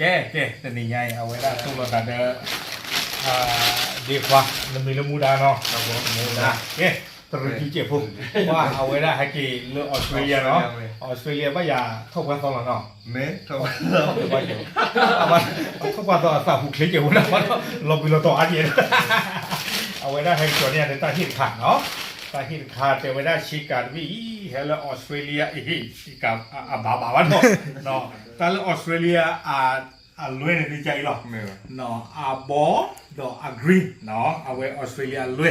ကဲ ကဲ တနံၤညါအံၤ အဝဲဒၣ်တူၢ်လိာ်သးဒီး ဒ့ခွါ နမံၤလၢမူဒါနီၤ, မူဒါ ကဲ တရံးကၠူကဲးဖိ ပှၤ အဝဲဒၣ်ဟဲက့ၤလၢ Australia နီၤ, Australia ဘၣ်ယၤထီၣ်ပှၢ်သီလီၤနီၤ, ထီၣ်ပှၢ်သီအသးဟူးချ့ကဲးဖိဒၣ် လီၤကွံာ်လီၤတီၤအါကဲး အဝဲဒၣ်ဟဲက့ၤကၠီၤန့ၢ်ယၤဒီးတၢ်ဟ့ၣ်တခါနီၤ, တၢ်ဟ့ၣ်တခါတဲဝဲဒၣ်ဆ့ကၤတဘ့ၣ်အံၤ ဟဲလၢ Australia အံၤ ဆ့ကၤအဘၣ်ဘၣ်ဘၣ်နီၤ, တၢ်လၢ Australia အလွဲန့ၣ်ဒ်ကါအံၤလီၤ, အဘီဒီးအ green နီၤ, အဝဲ Australia အလွဲ,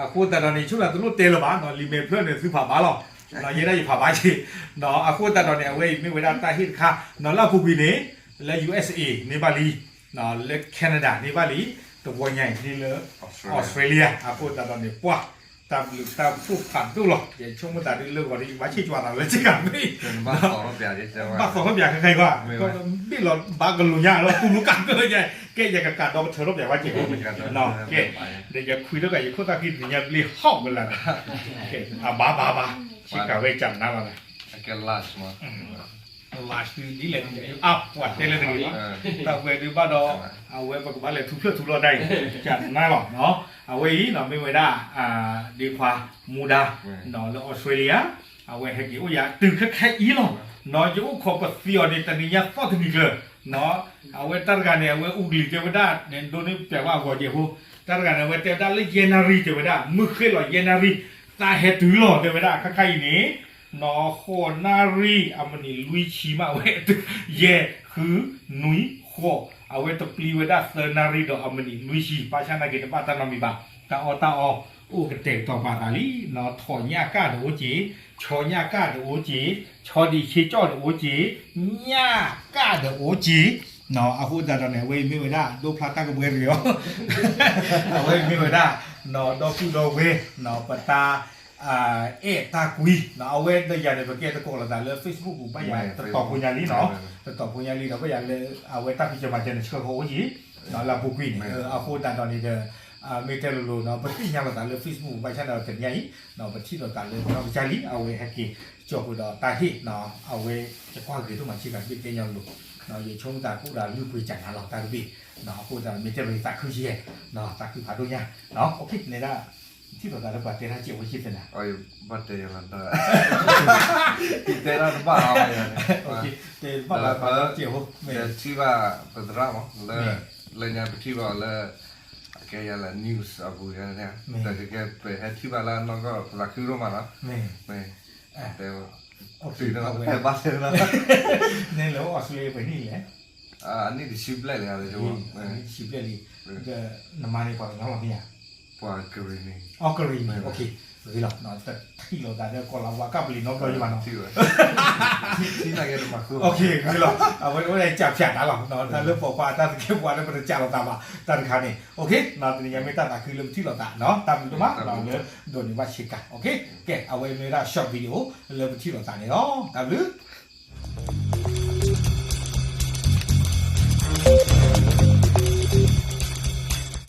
အဃိသတးဒီးန့ၣ် ဆိကမိၣ်တလိၣ်တဲလၢၤဘၣ်နီၤ, လံာ်မဲာ်ဖျၢၣ်န့ၣ်သုဖးဘၣ်လီၤ, ယဲဒၣ်ယဖးဘၣ်က့ၤ, အဃိသတးဒီးန့ၣ် အဝဲအံၤမ့ၢ်ဝဲဒၣ်တၢ်ဟ့ၣ်တခါနီၤ, လၢအပူၤကွံာ်န့ၣ် လၢ USA န့ၢ်ဘၣ်လံ လၢ Canada န့ၢ်ဘၣ်လံ, တဝီညါအံၤန့ၢ်လၢ Australia အဃိသတးဒီးန့ၣ် ပှၤ တၢ်ဘျုးတၢ်ဖှိၣ်ဖးဒိၣ်လီၤ, ယဆိကမိၣ်သးဒ်လၢဂီၤဒီး ယဘၣ်ဆ့ၣ်ကွၢ်သးလၢဆ့ကၤတဘ့ၣ်, ဘၣ်သီထီၣ်ပၠးခဲခါအံၤကွၢ်, ဘ့ၣ်လီၤဘၣ်ကလူၤညါလီၤ တူၢ်လိာ်ကးကၢယဲ, ကဲ ယကကးဒီးကထၢထီၣ်ပၠးဘၣ်က့ၤ, ကဲ ဒီးယခွံထီၣ်ကး ယခိၣ်သၣ်ခံတနံၤညါဘျ့ဟီၣ်ကလာ်, အဘၣ်ဘၣ်ဘၣ်, ဆ့ကၤဝဲကနါလီၤ, large ဒ်လဲၣ်, အပှၤတဲလၢတဂ့ၤလီၤ, တၢ်ဝဲဒုးဘၣ်ဒီး အဝဲပကဘၣ်လဲၤထူဖျၢၣ်ထူလီၤတၢ်အံၤ, ကနါလီၤ, အဝဲအံၤနီၤ မ့ၢ်ဝဲဒၣ် ဒ့ခွါမူဒါ နီၤ လၢ Australia အဝဲဟဲက့ၤအိၣ်ယၤတုၤခဲခဲအံၤလီၤ, နီၤ ယအိၣ်ခိးပသံအီၤန့ၣ် တနံၤညါသီၣ်တနံၤကျၢၤ, နီၤ အဝဲတၢ်တဂၤန့ၣ် အဝဲအူကလံၤတဲဝဲဒၣ် ဒိးန့ၢ်ပၠးဝဲအဂီၤကဲးဖိ, တၢ်တဂၤန့ၣ် အဝဲတဲဝဲဒၣ်လၢယဲၢ်နၣ်ရံၣ်တဲဝဲဒၣ် မုၢ်ဃ့ၢ်လီၤယဲၢ်နၣ်ရံၣ်, တၢ်ဟဲတုၤလီၤတဲဝဲဒၣ် ခဲခါအံၤန့ၣ် နီၤ ဃိးနၣ်ရံၣ် အမံးနံးလွံၢ်ဆံမး အဝဲတုၤ ယဲၢ် ဃု နွံ ဃိး, အဝဲတပျံၤဝဲဒၣ်သၢနၣ်ရံၣ်ဒီးအမံးနံးလွံၢ်ဆံ, ဘၣ်ဆၣ်နာ်က့ၤ တဘၣ်တၢ်နီတမံၤဘၣ်, တၢ်အီၣ်တၢ်အီအိၣ်ကတဲာ်ကတီၤပာ်သးလံ, နီၤ ထိးညၣ်ကၣ်ဒီးအိၣ်က့ၤ, ဆီညၣ်ကၣ်ဒီးအိၣ်က့ၤ, ဆီဒံးဆ့ကၠီၣ်ဒီးအိၣ်က့ၤ, ညၣ်ကၣ်ဒီးအိၣ်က့ၤ, နီၤ အဃိသတးဒီးန့ၣ် အဝဲအံၤမ့ၢ်ဝဲဒၣ် ဒိဖျါတၢ်ကဘှဲတဂ့ၤအီၤ, အဝဲအံၤမ့ၢ်ဝဲဒၣ် နီၤ ဒီပုၢ်ဒီဝဲၢ် နီၤ ပတၢ် အဲၣ်တၢ်ကွံ, အဝဲဒီးယၤန့ၣ် ပကဲတကိးလိာ်သးလၢ Facebook ပူၤ ဘၣ်ယၤတတီၤဖိညါလံနီၤ, တတီၤဖိညါလံဒီး ဘၣ်ယၤလၢ အဝဲတၢ်ဖံးစၢၤမၤစၢၤန့ၣ် ဆှၢဃီၤအိၣ်က့ၤ, လၢအပူၤကွံာ်န့ၣ် အဃိသတးဒီးန့ၣ်ဒီး မ့ၢ်တဲလိၤလိၤနီၤ ပသ့ၣ်ညါလိာ်သးလၢ Facebook ပူၤ ဘၣ်ဆၣ်ဒီးတနံၤညါအံၤ ပထံၣ်လိာ်သးလၢနီၢ်ကစၢ်လံ အဝဲဟဲက့ၤ ကၠီၣ်ပှဲၤဒီးတၢ်ဟ့ၣ်နီၤ အဝဲယကွၢ်ဂ့ၤဒိၣ်မးဆ့ကၤတဘ့ၣ်တဲညီလိၤ, ယဆိကမိၣ်သးကအိၣ်ဒီးလုၢ်ပှ့ၤကၢ်နၤလီၤတၢ်တဘ့ၣ်, အဃိသတးဒီးမ့ၢ်တဲလိၤယသးခုဆံယဲ, သးခုဖးဒိၣ်ညါ, နဲဒၣ် ထံၣ်လိာ်သးလၢပှၤတဲတၢ်စဲးဖိဆံသနာ်, ဘၣ်တဲယလီၤ, တဲတၢ်တဘၣ်အါဘၣ်ယၤန့ၣ်, တဲတဘၣ်လၢပှၤတဲတၢ်စဲးဖိ, ထံၣ်ဘၣ်ပသရၣ်မး လၢ လၢညါပထံၣ်ဘၣ်အီၤလၢ အကဲယၤလၢ news အပူၤန့ၣ်, ကဲပဟဲထံၣ်ဘၣ်လၢနီၢ်ကီၢ်ပသးခုဒိၣ်မးနီၤ, မ့ၢ် တဲ ဘၣ်တဲလီၤ, န့ၣ်လၢ Australia ပှဲၤနံၣ်လဲၣ်, အနံၣ်တဆံဘျဲၣ်လံ, အနံၣ်တဆံဘျဲၣ်လံ, ဒီးနမါန့ၣ်ပှၤကညီလီၤမ့ၢ်ဧါ, ပှၤကရံၣ်န့ၣ်, အကရံၣ်န့ၣ်, ဂ့ၤလီၤ, တထံၣ်လိာ်သးဒီးကီၢ်လၤဝါကပလံၤနီတဘျီယဘၣ်နီၤ, ဂ့ၤလီၤ, အဝဲအိၣ်ဒီးကၠးဖၠးတၢ်လီၤ, တၢ်လၢပိာ်ခွါတၢ်သကဲးပဝးလၢပတကၠးလိာ်သးဘၣ်, တၢ်တခါန့ၣ်, တနံၤညါမ့ၢ်တၢ်သးခုလၢပထံၣ်လိာ်သးနီၤ, တၢ်ဘျုးဒိၣ်မးလၢဒိးန့ၢ်ဘၣ်ဆ့ကၤ, ကဲ အဝဲမ့ၢ်ဝဲဒၣ် short video လၢပထံၣ်လိာ်သးန့ၣ်လီၤ, တၢ်ဘျုး